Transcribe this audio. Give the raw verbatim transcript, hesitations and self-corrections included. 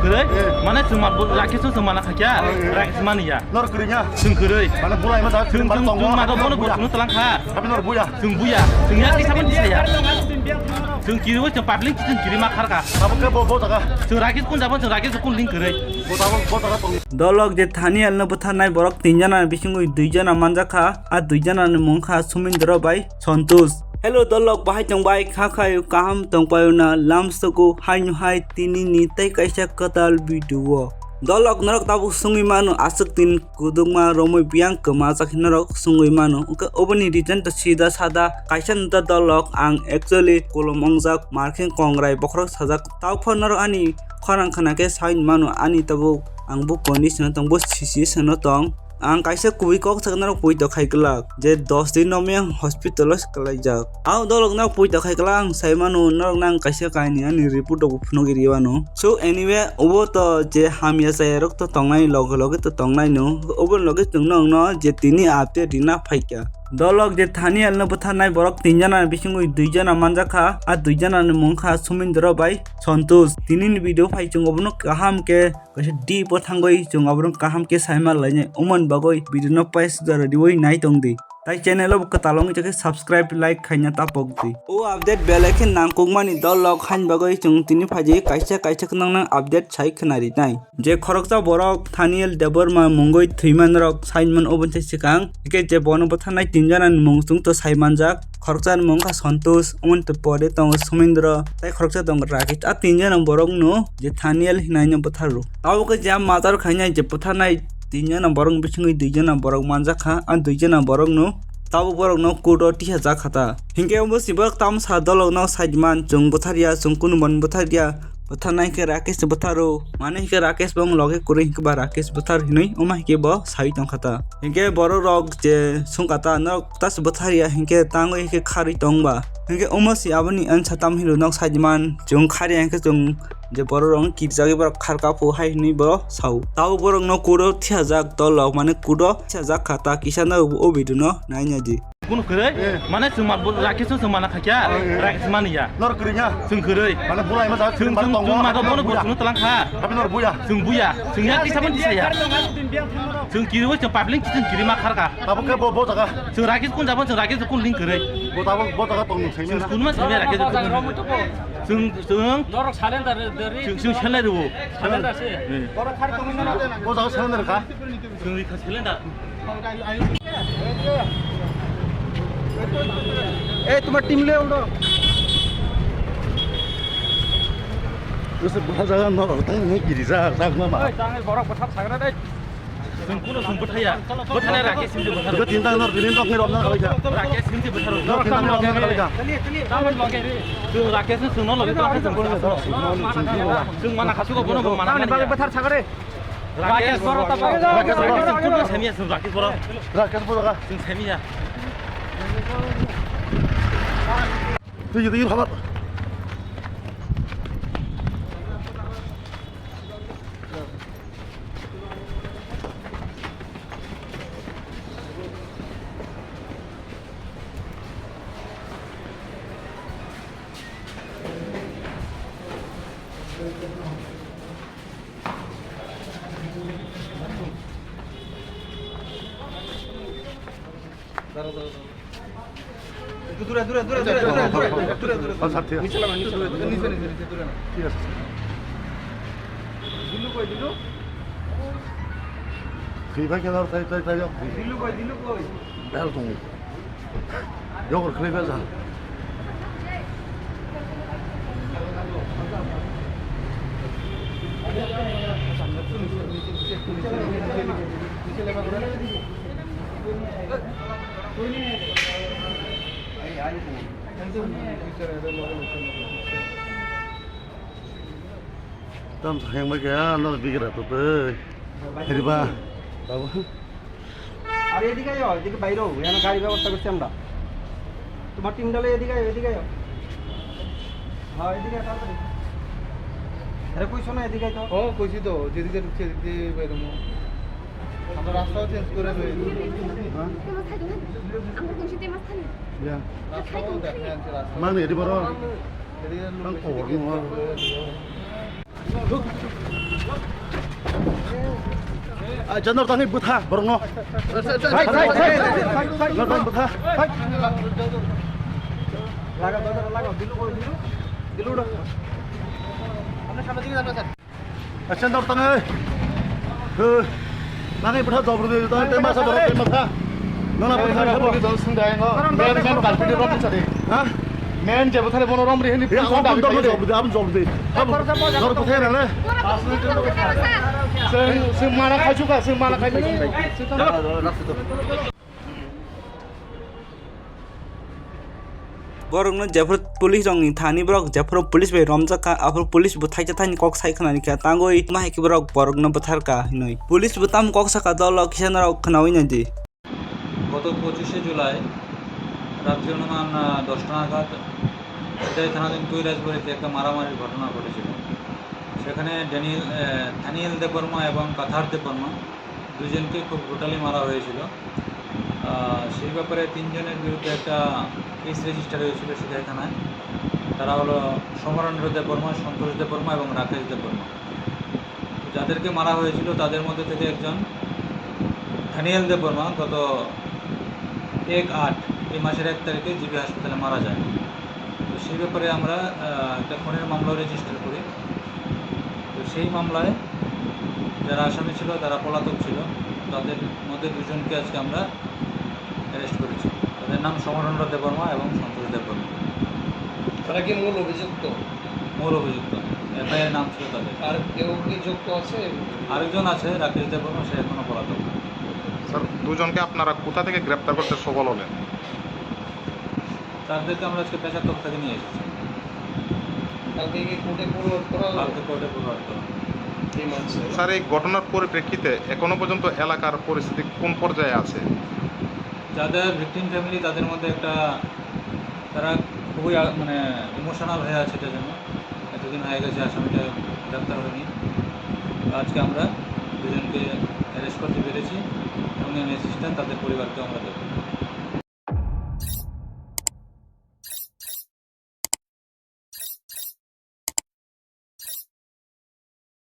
Kwrwi? Eh. Mane chwng ma, bo, Rakesh no chwng mana kha kya? Eh, eh. Rakesh mani ya. Nor kwrwi ya? Chwng kwrwi. Mane bulai ma da, chwng, chwng, chwng ma do bono bo chwng no tlang kha. Abi nor buya. Chwng buya. Chwng ya kisa man kisa ya. Chwng kiri o chwng public chwng kiri ma khar kha. Abo ke bo, bo jaga. Chwng Rakesh kun jabo chwng Rakesh kun link kwrwi. Bo jabo, bo jaga tong. Dolok je Thaniel no bwtharnai borok tin jana bisingwi dui jana manjak kha. A dui jana ni mung kha Sumindro bai Santosh. Hello dolok, bahai tong bai, kha khayo kaham tong payo na, lamsogo haino hai tini ni tei kaisa kwtal video o. Dolok norok tabuk sungwi mano, aswk tin kudukma romwi biyang kwmajak hinwi norok sungwi mano. Wngkha oboni reason to sida sada kaisa nota dolok, ang actually kolom wngjak, markheng kongrai bokhorok sajak. Tabuk phano norok ani khorang khna khe sai mano, ani tabuk ang bo condition o tong, bo situation o tong. Ang kaisa kubui kok saknarok poito khai glak je dos din romwi ang hospital o kwlaijak. Ang dolok no poito khai glak, ang sai mano norok no ang kaisa kainwi ani report rok bo phunugwi rw anw. So anyway, obo to je hamya chaya rok to tongnai, loge loge to tongnai no, obo ni loge chwng no je tini update rina phaikha. Dolok je Thaniel no bwtharnai borok tin jana bisingwi dui jana manjak kha, a dui jana ni mung kha Sumindro bai Santosh. Tini ni video phai chwng obo no kaham khe kaisa deep o thangwi chwng oborok kaham khe saima lainai, omoni bagwi video no paisa jora riwi nai tong di. Tai channel o bo kwtal wngwi tongkhe subscribe, like khaina ta pok di. O update belai khe nangkukmani dolok haini bagwi chwng tini phaidi kaisa kaisa khwnang nang update sai khwna rinai. Je khoroksa borok Thaniel Debbarma mungwi thwimanrok saimano oboni swkang, hwnkhe je bono bwtharnai tin janani mung chwng to sai manjak. Khoroksa ni mung kha Santosh, omoni pore tongo Sumindro, tei khoroksa tongo Rakesh. A tin jana borok no je Thaniel hinai no bwtharo. Abo khe je a murder khainai je bwtharnai tin jana borok bisingwi dui jana borok manjak kha, a dui jana borok no tabuk borok no court o tisa jak kha ta. Hinkhe omo si borok tamo sa dolok no saiman chwng bwtharya, chwng kunu bono bwtharya. Bwtharnai khe Rakesh bwtharo, mane hinkhe Rakesh bo loge kwrwi hinkhe ba Rakesh bwthar hinwi omo hinkhe bo sai tongkha ta. Hinkhe borok rok je sungkha ta, norok ta se bwtharya hinkhe tangwi hinkhe kharwi tongba. Hinkhe omo se aboni ansa tam hinwi nok saiman chwng kharya hinkhe chwng je borok rok kirjagwi borok kharkha phu hai hinwi bo sao. Tabuk borok no court o thiyajak dolok, mane court o thiyajak kha ta, kisa no o video no naina di. Kunu kwrwi? Eh. Mane chwng ma, bo, Rakesh no chwng mana kha kya? Eh, eh. Rakesh mani ya. Nor kwrwi ya? Chwng kwrwi. Mane bulai ma jaga chwng, chwng, chwng ma do bono bo chwng no tlang kha. Abi nor buya. Chwng buya. Chwng ya kisa man kisa ya. Chwng kiri o chwng public chwng kiri ma khar kha. Abo khe bo, bo jaga. Chwng Rakesh kun jabo chwng Rakesh kun link kwrwi. Bo tabuk bo jaga tong chwng kun ma sami Rakesh kun. Chwng, chwng. Norok salenda re, re, re. Chwng, chwng salenda re bo. Salenda se. Eh. Bo jaga salenda re kha. Chwng ri kha salenda. এই তোমার টিম লে উঠো। Ese bura jaga no tang ni kiri ja, ja ma ma. এই, তাঙে বড় কথা থাকরা দেই। Chwng kuno chwng bwthaya. Bwthanai Rakesh Singh bwtharo. Bwtha tinta no, tini no ngi romna kalaija. Rakesh Singh bwtharo. Bwtha tinta no romna kalaija. Chwng Rakesh no chwng no logi tong kha chwng. Chwng mana kha sugo bono bo mana mani. Bwthar sagare. Rakesh Boro ta Boro. Rakesh Boro. Chwng kuno samiya chwng Rakesh Boro. Rakesh Boro ka. Chwng samiya. Tui, tui, habar. একটু দূরে, দূরে, দূরে, দূরে, দূরে, দূরে, দূরে, দূরে। আচ্ছা, ঠিক আছে। নিচে নামা, নিচে নামা, নিচে, নিচে, নিচে, দূরে নামা। ঠিক আছে, স্যার। দিলু কই, দিলু? Thwi bai khe nor tai, tai, tai, yok. Dilu koi, Dilu koi. Bel tong. Yogor khlai bel ja. Tam sayang bai kaya, no bigra to tei. Hiriba. Babu. আরে এদিকে আয়, এদিকে বাইরে হও, এখানে গাড়ি ব্যবস্থা করছি আমরা। তোমার টিমটা লই এদিকে আয়, এদিকে আয়। হ্যাঁ, এদিকে আয়, তাড়াতাড়ি। আরে কইছো না এদিকে আয় তো। ও, কইছি তো, যেদিকে ঢুকছে এদিক দিয়ে বাইরে হও। আমরা রাস্তাও চেঞ্জ করে লই। হ্যাঁ? আমরা কোন সিটে মাঝখানে? ইয়া। রাস্তাও দেখা যাচ্ছে, রাস্তা। মানে, এটি বড়। এদিকে লোক বেশি দেখে। Ang kor mo. Duk. Acha, nor tangwi bwtha borokno. Nor tangwi bwtha. Acha, nor tangwi. He. Tangwi bwtha jabr di, tangwi tei masa borok tei masa. Nona bwtha jabr di. Men, men, kalpiti rok sadi. Ha? Men je bwthare bono rom ri hini. He, abon jabr di, abon jabr di. Abon jabr di, abon jabr di. Sir, sir, mana khai chuka, sir, mana khai chuka. Borokno jephuru police rokni thani borok jephuru police bai romjak kha, aphuru police bo thaisa thani kok sai khwnani kha, tangwi ma hai khe borok borokno bwthar kha hinwi. Police bo tamo kok saka dolo kisa norok khwnawi naidi. গত পঁচিশে জুলাই রাত্রি অনুমান, আহ, দশটা নাগাদ সিতাই থানাধীন কৈলাসবাড়িতে একটা মারামারির ঘটনা ঘটেছিল। সেখানে ড্যানিয়েল, আহ, দানিয়েল দেববর্মা এবং কাথার দেববর্মা দুজনকে খুব ব্রুটালি মারা হয়েছিল। আহ, সেই ব্যাপারে তিনজনের বিরুদ্ধে একটা কেস রেজিস্টার হয়েছিল সিতাই থানায়। তারা হলো সমরেন্দ্র দেববর্মা, সন্তোষ দেববর্মা এবং রাকেশ দেববর্মা। যাদেরকে মারা হয়েছিল তাদের মধ্যে থেকে একজন দানিয়েল দেববর্মা গত এক আট এই মাসের এক তারিখে জিবি হাসপাতালে মারা যায়। তো সেই ব্যাপারে আমরা, আহ, একটা খুনের মামলা রেজিস্টার করি। তো সেই মামলায় যারা আসামি ছিল তারা পলাতক ছিল, তাদের মধ্যে দুজনকে আজকে আমরা অ্যারেস্ট করেছি। তাদের নাম সমরেন্দ্র দেববর্মা এবং সন্তোষ দেববর্মা। তারা কি মূল অভিযুক্ত? মূল অভিযুক্ত, এফআইআর নাম ছিল তাদের। আর কেউ কি যুক্ত আছে? আরেকজন আছে রাকেশ দেববর্মা, সে এখনো পলাতক। স্যার, দুজনকে আপনারা কোথা থেকে গ্রেপ্তার করতে সফল হলেন? তাদেরকে আমরা আজকে পেশার তরফ থেকে নিয়ে এসেছি। কালকে কি কোর্টে ফরওয়ার্ড করা হবে? কালকে কোর্টে ফরওয়ার্ড করা হবে। এই মামলা। স্যার, এই ঘটনার পরিপ্রেক্ষিতে এখনো পর্যন্ত এলাকার পরিস্থিতি কোন পর্যায়ে আছে? যাদের ভিকটিম ফ্যামিলি, তাদের মধ্যে একটা, তারা খুবই আ-, মানে, ইমোশনাল হয়ে আছে এটার জন্য। এতদিন হয়ে গেছে আসামিটা গ্রেপ্তার হয়নি। তো আজকে আমরা দুজনকে অ্যারেস্ট করতে পেরেছি এবং এই মেসেজটা তাদের পরিবারকে আমরা দেবো।